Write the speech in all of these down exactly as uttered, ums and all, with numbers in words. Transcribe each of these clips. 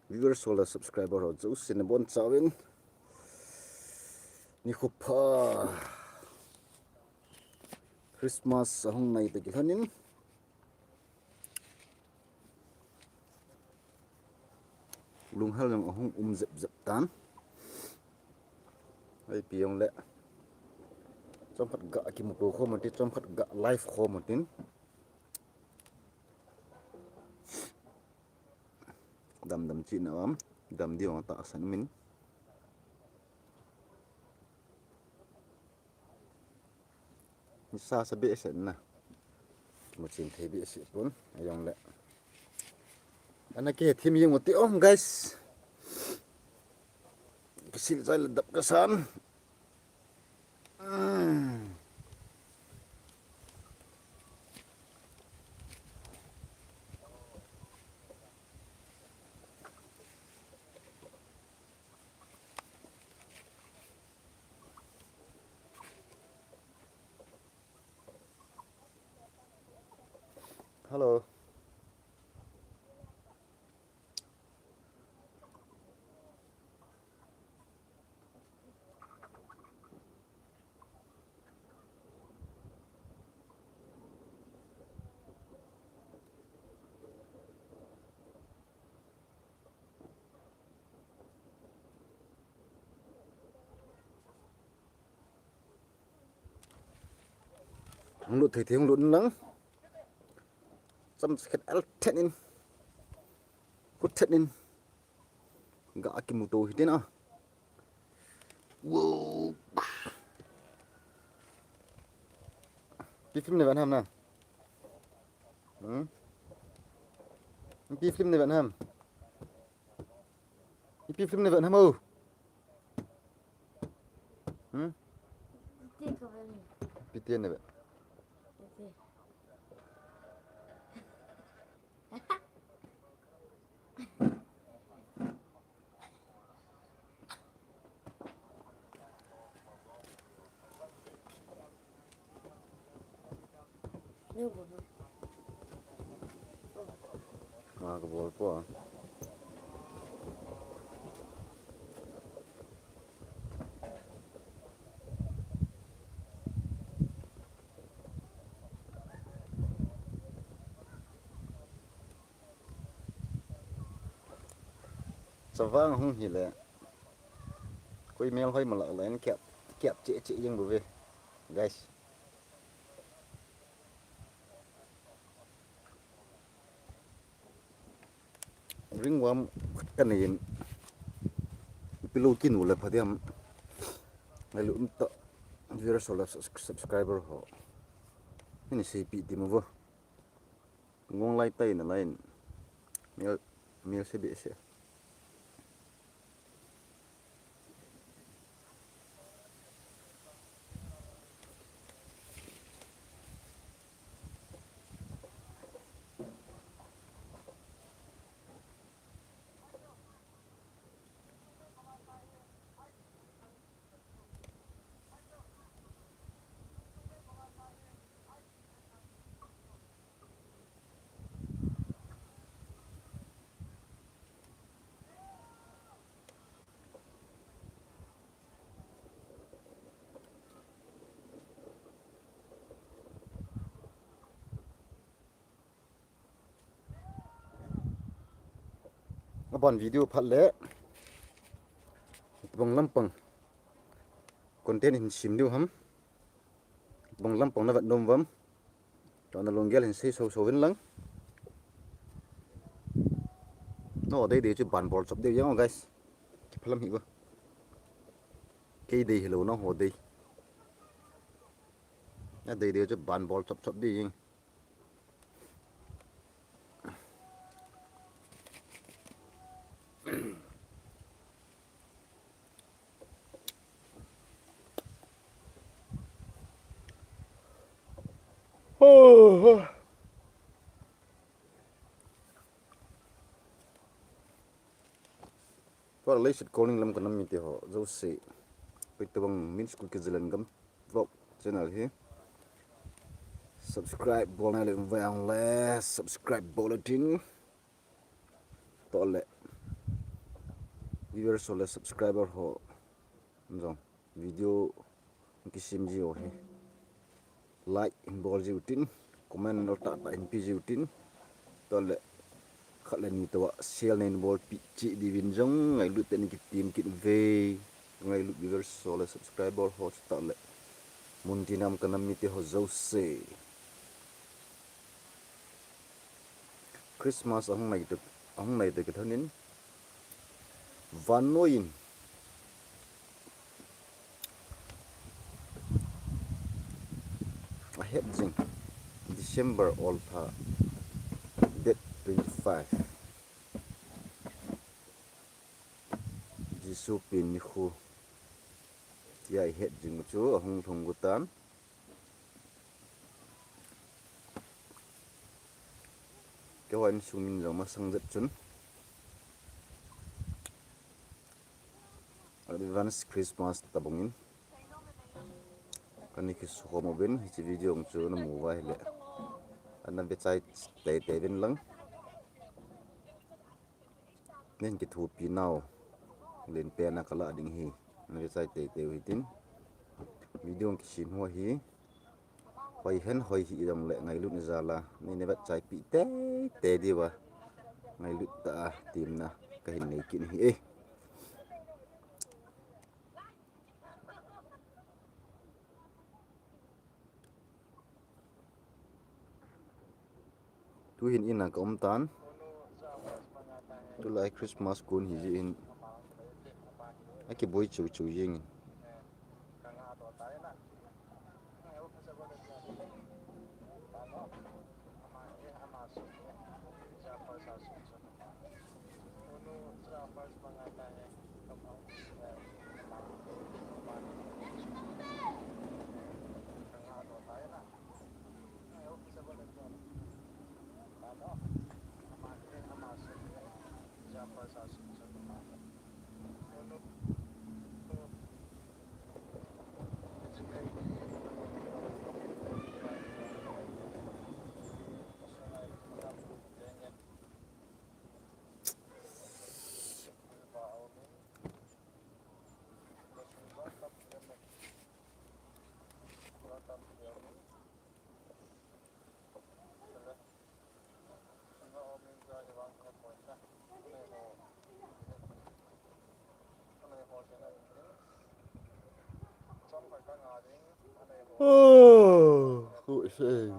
Viewers ho le subscriber ho jouse nabonchauvin nikho pha. Christmas ahung nai toh kilhonin lunghel jong ahung um jep jep tan. Ipi jongle chomkhat ga kimuto khom utin, chomkhat ga live khom utin. Damdam chihna um, dam ding tahsan umin. Sa sa behseh na. Muchen thei behseh pon, ajongle. Ana kithim jeng uti o, guys. Kisil chai le dap kasan. Hello. Hung lut thei thei hung lut in lang. Chomkhat al then in. Khut then in. Ga kimuto hitin a. Wow. Ipi film nei vet ham na? Hmm? Ipi film nei vet ham? Ipi film nei vet ham o? Hmm? Ipi film nei vet? Nga kabol poi. Chavang hung hile. Koi mel hoi malak le, kiap, kiap cheh cheh jeng bouve. Guys. Ringworm khat kanei in. Pilou kinu le pha diam. Ngailut um tah. Viewers ho le subs-, subscriber ho. Hin seipi ding uvo. Ngong lai tai na lai in. Mel, mel se behseh. Aban video phat le. Bong lampang. Content hin sem diu ham. Bong lampang na vet nom uvam. Tua na lunggel hin sei so so vin lang. Naho dei dei chu ban bol chop diu jeng o guys. Kiphalam hi uva. Kei dei hilou naho dei. Na dei dei chu ban bol chop chop diu jeng. Tua leiset kolning lam kanam mite ho jouse. Koi tobang Min School Kijilen Gam Vlog channel hi. Subscribe bol nai le vang le subscribe bol le tin. Toh le. Viewers ho le subscriber ho jong video kisem ji ho hi like in bol ji utin, comment in tah tah in pe ji utin, tole khat le ni toh share nei bolpi ji diuvin jong ngailut tah in kitem kit uve. Ngailut viewers ho le subscriber ho tah le mun tina um kanam mite ho jouse. Christmas ahung nai toh, ahung nai toh kilhonin vannoi in ahet jing December oltha date twenty five Jesu pen nikho tia ihet jing u chu ahung lhung got tan. Keiho insung min jong masang jep chun advance Christmas tabang in kana kisukhom uvin, hiche video chu namu uva ahile ana vechai teitei uvin lang. Nei kithopi nau lenpen a kalah ding ahi, ana vechai teitei u hitin. Video kisem ho hi hoi hen hoi hih jongle ngailutna jal a nei na vechaipi teitei diuva ngailut tah a temna kahin nei kit ahi e. Tuhin in a ka um tan. Tulai Christmas kon hi jeh in akiboi cheh cheh jeng in. Oh, who is saying?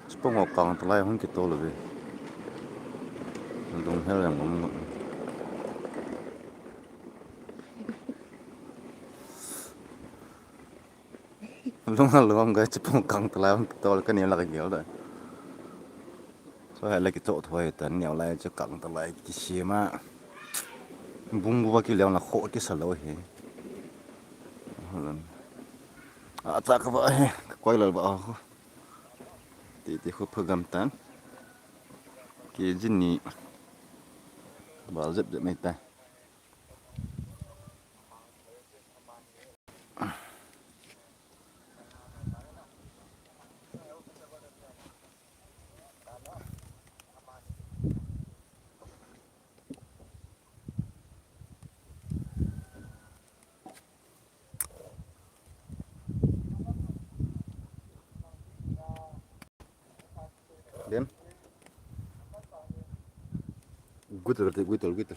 Chapang ho kang talai hung kitol uve. Lunghel jong um. Lunghel lou am, guys, chapang kang talai hung kitol, kaneo la kagel da. So, hile kichoh thoi tan, neo lai chu kang talai kisem a. Bung bu va kileng la kho kisa lou hi. Acha kava hi, kakoi lal va ho. Titi khu phagam tan. Kg ni. Ba jep jep mai ta. Then, good, good, good, good.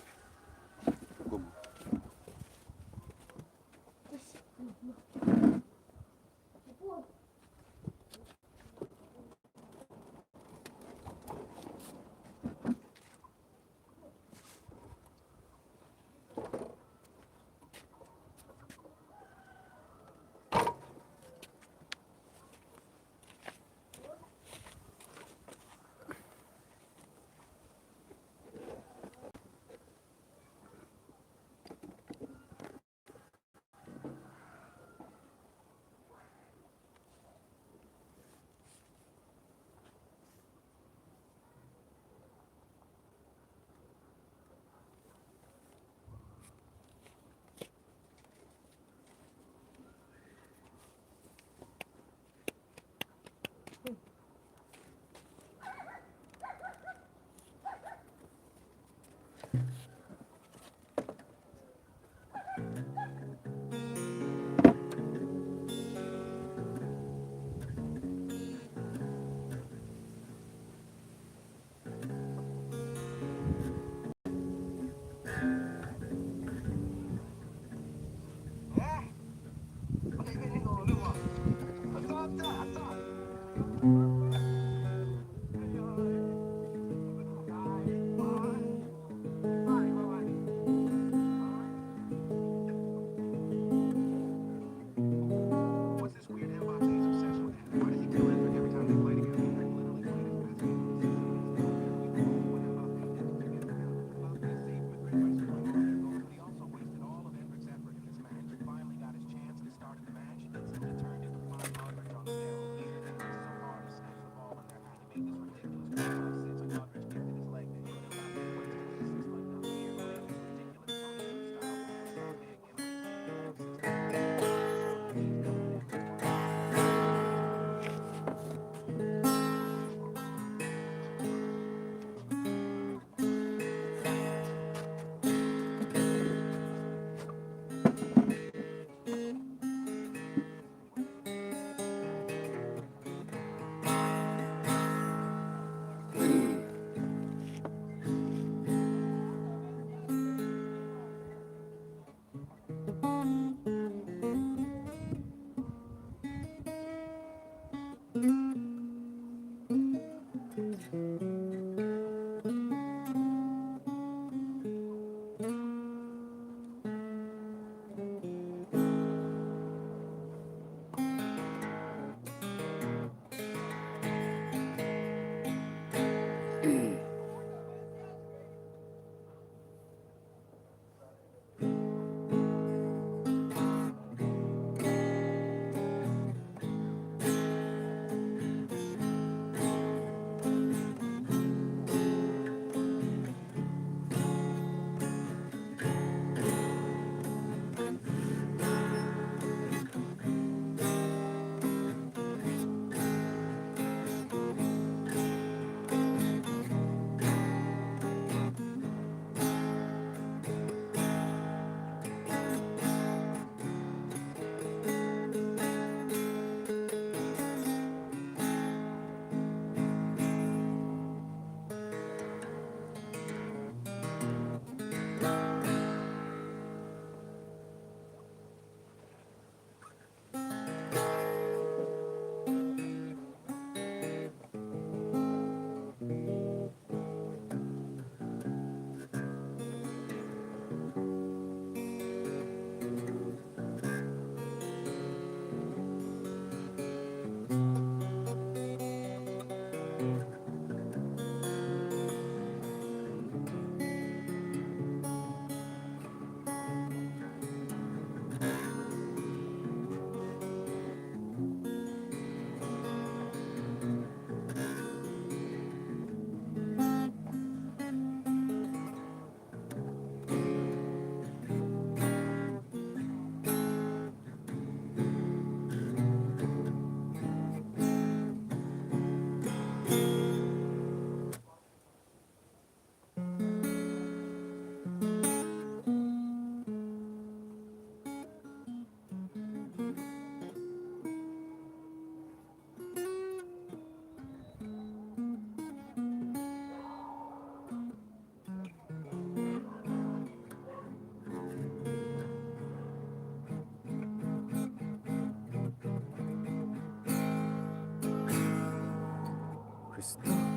Christmas.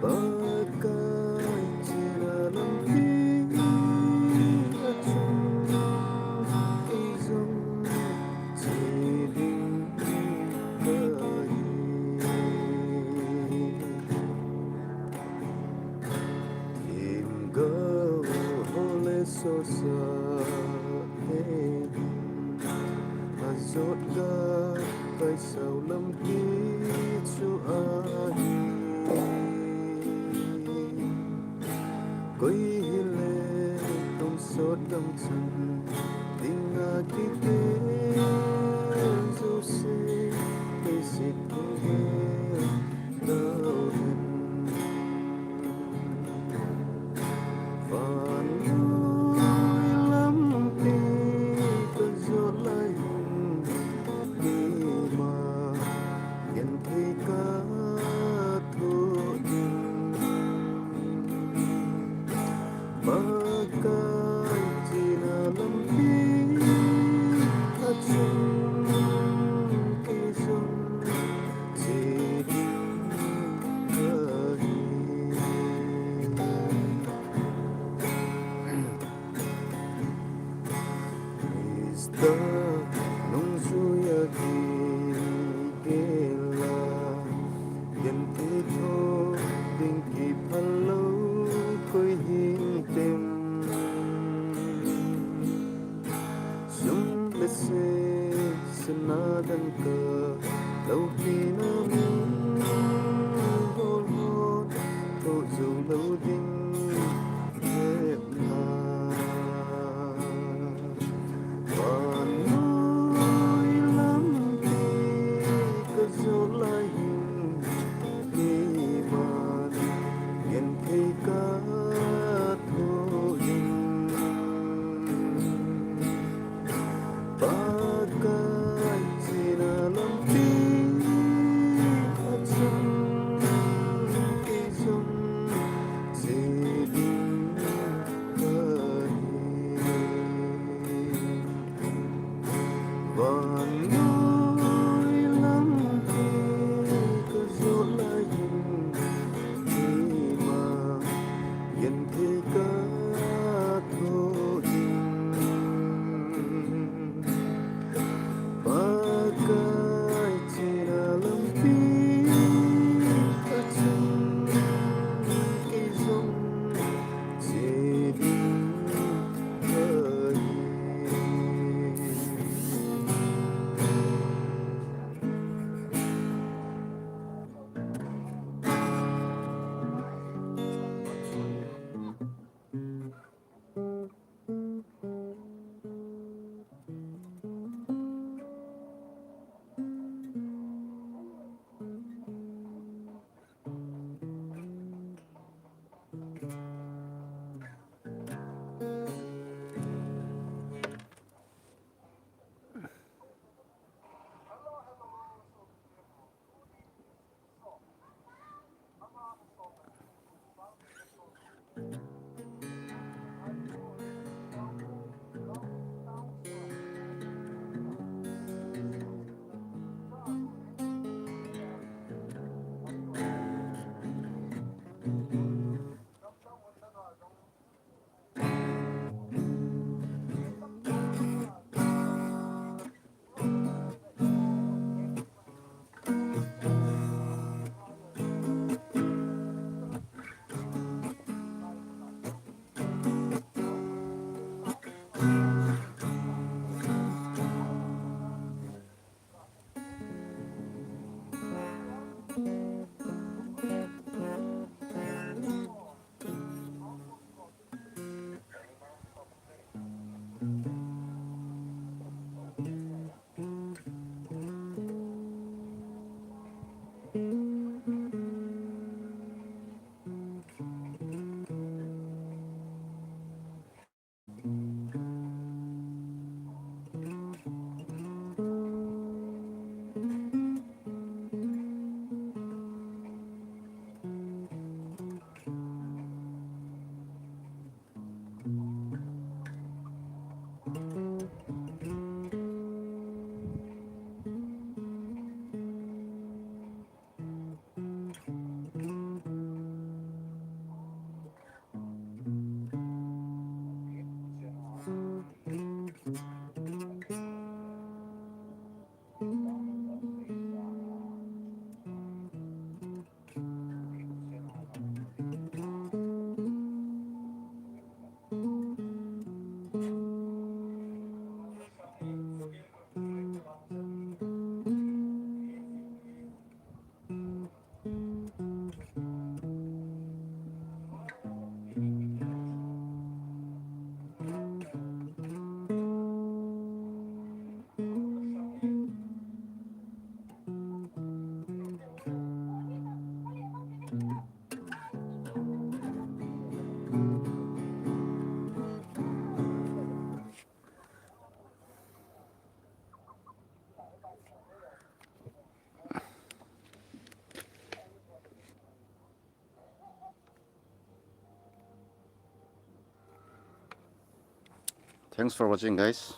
Pakai china lampi a chung, kei jong che ding kahi. Themgao ho le sosa he, ajot ga kaisao lampi chu ahi. Koi hile tonsot gamchan dinga kitel jouse, kei sih thei hel lou hin. Vannoi lampi kajot lai hin, keima genthei kathoh ding. Pakai china lampi a chung, kei jong che ding kahi. Christa nungjui a kigel a, genthei thoh ding kiphal lou koi hintem. Sum le pai, sana dangka, loupina mun hol hol, thoh jou lou ding hepna. Vannoi lampi kajot lai hin, keiman genthei kathoh ding. Pakai china lampi a chung, kei jong che Thanks for watching, guys.